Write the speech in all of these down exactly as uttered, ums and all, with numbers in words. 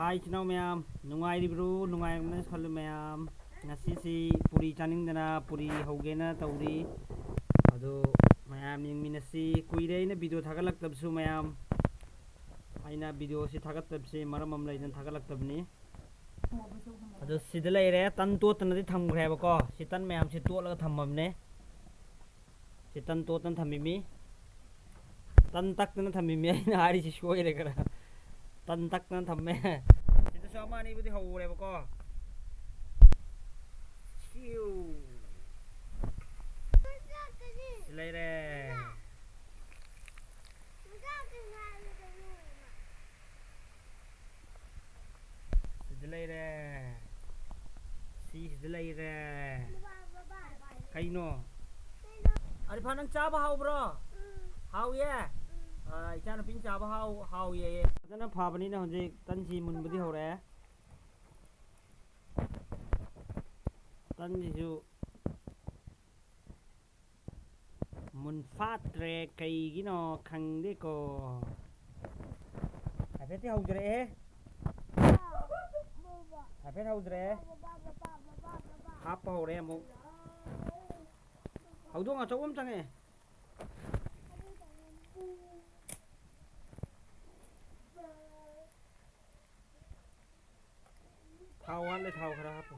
ꯍꯥꯏ, ꯏꯆꯤꯟ ꯏꯅꯥꯎ ꯃꯌꯥꯝ, ꯅꯨꯡꯉꯥꯏꯔꯤꯕ꯭ꯔꯣ? ꯅꯨꯡꯉꯥꯏꯔꯝꯒꯅꯤ ꯈꯜꯂꯤ ꯃꯌꯥꯝ꯫ ꯉꯁꯤꯁꯤ ꯄꯨꯔꯤ ꯆꯥꯅꯤꯡꯗꯅ ꯄꯨꯔꯤ ꯍꯧꯒꯦꯅ ꯇꯧꯔꯤ꯫ ꯑꯗꯣ ꯃꯌꯥꯝ ꯌꯦꯡꯃꯤꯟꯅꯁꯤ꯫ ꯀꯨꯏꯔꯦ ꯑꯩꯅ ꯚꯤꯗꯤꯑꯣ ꯊꯥꯒꯠꯂꯛꯇꯕꯁꯨ ꯃꯌꯥꯝ꯫ ꯑꯩꯅ ꯚꯤꯗꯤꯑꯣꯁꯤ ꯊꯥꯒꯠꯇꯕꯁꯤ ꯃꯔꯝ ꯑꯃ ꯂꯩꯗꯅ ꯊꯥꯒꯠꯂꯛꯇꯕꯅꯤ꯫ ꯑꯗꯣ ꯁꯤꯗ ꯂꯩꯔꯦ, ꯇꯟ ꯇꯣꯠꯇꯅꯗꯤ ꯊꯝꯈ꯭ꯔꯦꯕꯀꯣ꯫ ꯁꯤ ꯇꯟ ꯃꯌꯥꯝꯁꯤ ꯇꯣꯠꯂꯒ ꯊꯝꯃꯕꯅꯦ꯫ ꯁꯤ ꯇꯟ ꯇꯣꯠꯇꯅ ꯊꯝꯃꯤꯃꯤ꯫ ꯇꯟ ꯇꯛꯇꯅ ꯊꯝꯃꯤꯃꯤ꯫ ꯑꯩꯅ ꯍꯥꯏꯔꯤꯁꯤ ꯁꯣꯏꯔꯦ ꯈꯔ꯫ ꯇꯟ ꯇꯛꯇꯅ ꯊꯝꯃꯦ꯫ ꯁꯤꯗꯁꯨ ꯑꯃ ꯑꯅꯤꯕꯨꯗꯤ ꯍꯧꯔꯦꯕꯀꯣ꯫ ꯁꯤꯎ꯫ ꯁꯤ ꯂꯩꯔꯦ꯫ ꯁꯤꯗ ꯂꯩꯔꯦ꯫ ꯁꯤꯁꯤꯗ ꯂꯩꯔꯦ꯫ ꯀꯩꯅꯣ? ꯑꯔꯤꯐꯥ, ꯅꯪ ꯆꯥꯕ ꯍꯥꯎꯕ꯭ꯔꯣ? ꯍꯥꯎꯌꯦ? ꯑꯥ, ꯏꯆꯥꯅꯨꯄꯤꯅ ꯆꯥꯕ ꯍꯥꯎ-, ꯍꯥꯎꯌꯦꯌꯦ꯫ ꯐꯖꯅ ꯐꯕꯅꯤꯅ ꯍꯧꯖꯤꯛ ꯇꯟꯁꯤ ꯃꯨꯟꯕꯗꯤ ꯍꯧꯔꯛꯑꯦ꯫ ꯇꯟꯁꯤꯁꯨ ꯃꯨꯟꯐꯥꯠꯇ꯭ꯔꯦ, ꯀꯩꯒꯤꯅꯣ ꯈꯪꯗꯦꯀꯣ꯫ ꯍꯥꯏꯐꯦꯠꯇꯤ ꯍꯧꯖꯔꯛꯑꯦ꯫ ꯍꯥꯏꯐꯦꯠ ꯍꯧꯖꯔꯛꯑꯦ꯫ ꯍꯥꯞꯄ ꯍꯧꯔꯦ ꯑꯃꯨꯛ꯫ ꯍꯧꯗꯣꯡ ꯑꯆꯧꯕ ꯑꯃ ꯆꯪꯉꯛꯑꯦ꯫ ꯊꯥꯎ ꯋꯥꯠꯂꯦ, ꯊꯥꯎ ꯈꯔ ꯍꯥꯞꯄꯣ꯫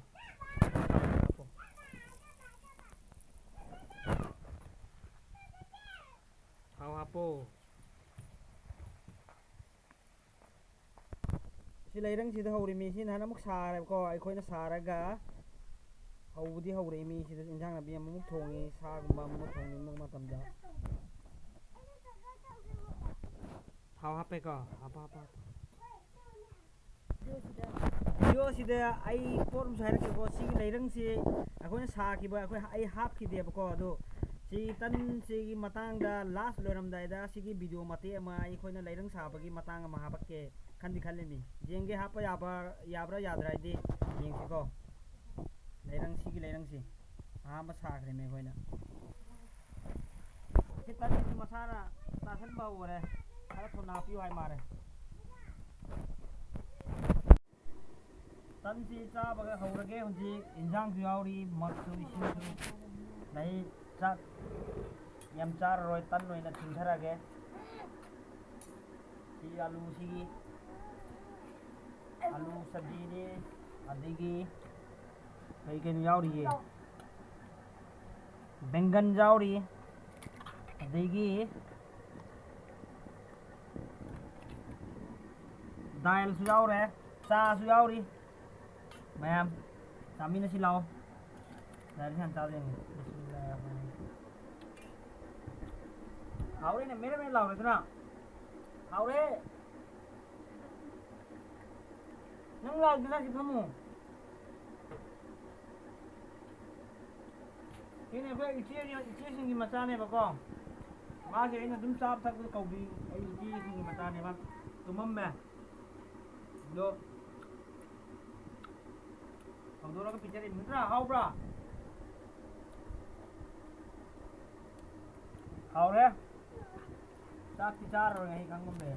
ꯊꯥꯎ ꯍꯥꯞꯄꯣ꯫ ꯁꯤ ꯂꯩꯔꯪꯁꯤꯗ ꯍꯧꯔꯤꯃꯤ꯫ ꯁꯤ ꯅꯍꯥꯟ ꯑꯃꯨꯛ ꯁꯥꯔꯦꯕꯀꯣ꯫ ꯑꯩꯈꯣꯏꯅ ꯁꯥꯔꯒ ꯍꯧꯕꯗꯤ ꯍꯧꯔꯛꯏꯃꯤ꯫ ꯁꯤꯗ ꯏꯟꯖꯥꯡ ꯅꯥꯄꯤ ꯑꯃꯃꯨꯛ ꯊꯣꯡꯉꯤ, ꯁꯥꯒꯨꯝꯕ ꯑꯃꯃꯨꯛ ꯊꯣꯡꯅꯤꯡꯕ ꯃꯇꯝꯗ꯫ ꯊꯥꯎ ꯍꯥꯞꯄꯦꯀꯣ꯫ ꯍꯥꯞꯄꯣ, ꯍꯥꯞꯄꯣ, ꯍꯥꯞꯄꯣ꯫ ꯚꯤꯗꯤꯑꯣꯁꯤꯗ ꯑꯩ ꯄꯣꯠ ꯑꯃꯁꯨ ꯍꯥꯏꯔꯛꯀꯦꯀꯣ꯫ ꯁꯤꯒꯤ ꯂꯩꯔꯪꯁꯤ ꯑꯩꯈꯣꯏꯅ ꯁꯥꯈꯤꯕ, ꯑꯩꯈꯣꯏ, ꯑꯩ ꯍꯥꯞꯈꯤꯗꯦꯕꯀꯣ꯫ ꯑꯗꯣ ꯁꯤ ꯇꯟꯁꯤꯒꯤ ꯃꯇꯥꯡꯗ ꯂꯥꯁ ꯂꯣꯏꯔꯝꯗꯥꯏꯗ ꯁꯤꯒꯤ ꯚꯤꯗꯤꯑꯣ ꯃꯇꯦꯛ ꯑꯃ ꯑꯩꯈꯣꯏꯅ ꯂꯩꯔꯪ ꯁꯥꯕꯒꯤ ꯃꯇꯥꯡ ꯑꯃ ꯍꯥꯞꯄꯛꯀꯦ ꯈꯟꯗꯤ ꯈꯜꯂꯤꯃꯤ꯫ ꯌꯦꯡꯒꯦ, ꯍꯥꯞꯄ ꯌꯥꯕ, ꯌꯥꯕ꯭ꯔꯥ ꯌꯥꯗ꯭ꯔꯥ ꯍꯥꯏꯗꯤ ꯌꯦꯡꯁꯤꯀꯣ꯫ ꯂꯩꯔꯪ, ꯁꯤꯒꯤ ꯂꯩꯔꯪꯁꯤ꯫ ꯑꯍꯥꯟꯕ ꯁꯥꯈ꯭ꯔꯦꯃꯦ ꯑꯩꯈꯣꯏꯅ꯫ ꯁꯤ ꯇꯟꯁꯤꯁꯨ ꯃꯁꯥꯅ ꯆꯥꯁꯟꯕ ꯍꯧꯈꯔꯦ꯫ ꯈꯔ ꯊꯨꯅ ꯍꯥꯞꯄꯤꯌꯨ ꯍꯥꯏ ꯃꯥꯜꯂꯦ꯫ ꯇꯟꯁꯤ ꯆꯥꯕꯒ ꯍꯧꯔꯒꯦ ꯍꯧꯖꯤꯛ꯫ ꯏꯟꯖꯥꯡꯁꯨ ꯌꯥꯎꯔꯤ, ꯃꯛꯁꯨ, ꯏꯁꯤꯡꯁꯨ ꯂꯩ꯫ ꯆꯥꯛ ꯌꯥꯝ ꯆꯥꯔꯔꯣꯏ, ꯇꯟ ꯑꯣꯏꯅ ꯊꯤꯡꯊꯔꯒꯦ꯫ ꯁꯤ ꯑꯂꯨꯁꯤꯒꯤ, ꯑꯂꯨ ꯁꯕꯖꯤꯅꯤ, ꯑꯗꯒꯤ ꯀꯩ ꯀꯩꯅꯣ ꯌꯥꯎꯔꯤꯌꯦ? ꯕꯦꯡꯒꯟ ꯌꯥꯎꯔꯤ, ꯑꯗꯒꯤ ꯗꯥꯏꯜꯁꯨ ꯌꯥꯎꯔꯦ, ꯆꯥꯁꯨ ꯌꯥꯎꯔꯤ꯫ ꯃꯌꯥꯝ ꯆꯥꯃꯤꯟꯅꯁꯤ ꯂꯥꯛꯑꯣ꯫ ꯗꯥꯏꯜꯁꯤ ꯍꯥꯟꯅ ꯆꯥꯕ ꯌꯦꯡꯒꯦ꯫ ꯕꯤꯁꯃꯤꯜꯂꯥꯍꯤꯔꯔꯍꯃꯥꯅꯤꯔꯔꯍꯤꯝ꯫ ꯍꯥꯎꯔꯦꯅꯦ, ꯃꯦꯔꯦ ꯃꯦꯔꯦ ꯂꯥꯎꯔꯦꯗꯅ꯫ ꯍꯥꯎꯔꯦ꯫ ꯅꯪ ꯂꯥꯎꯗꯅ ꯁꯤ ꯐꯝꯃꯨ꯫ ꯁꯤꯅ ꯑꯩꯈꯣꯏ ꯏꯆꯦ, ꯏꯆꯦꯁꯤꯡꯒꯤ ꯃꯆꯥꯅꯦꯕꯀꯣ꯫ ꯃꯥꯁꯦ ꯑꯩꯅ ꯑꯗꯨꯝ ꯆꯥꯕ ꯊꯛꯄꯗ ꯀꯧꯕꯤ, ꯑꯩ ꯏꯆꯦꯁꯤꯡꯒꯤ ꯃꯆꯥꯅꯦꯕ꯫ ꯇꯨꯝꯃꯝꯃꯦ꯫ ꯑꯗꯣ ꯍꯧꯗꯣꯔꯒ ꯄꯤꯖꯔꯤꯕ ꯅꯠꯇ꯭ꯔꯥ? ꯍꯥꯎꯕ꯭ꯔꯥ? ꯍꯥꯎꯔꯦ꯫ ꯆꯥꯛꯇꯤ ꯆꯥꯔꯔꯣꯏ ꯑꯩ ꯈꯪꯕ ꯂꯩ꯫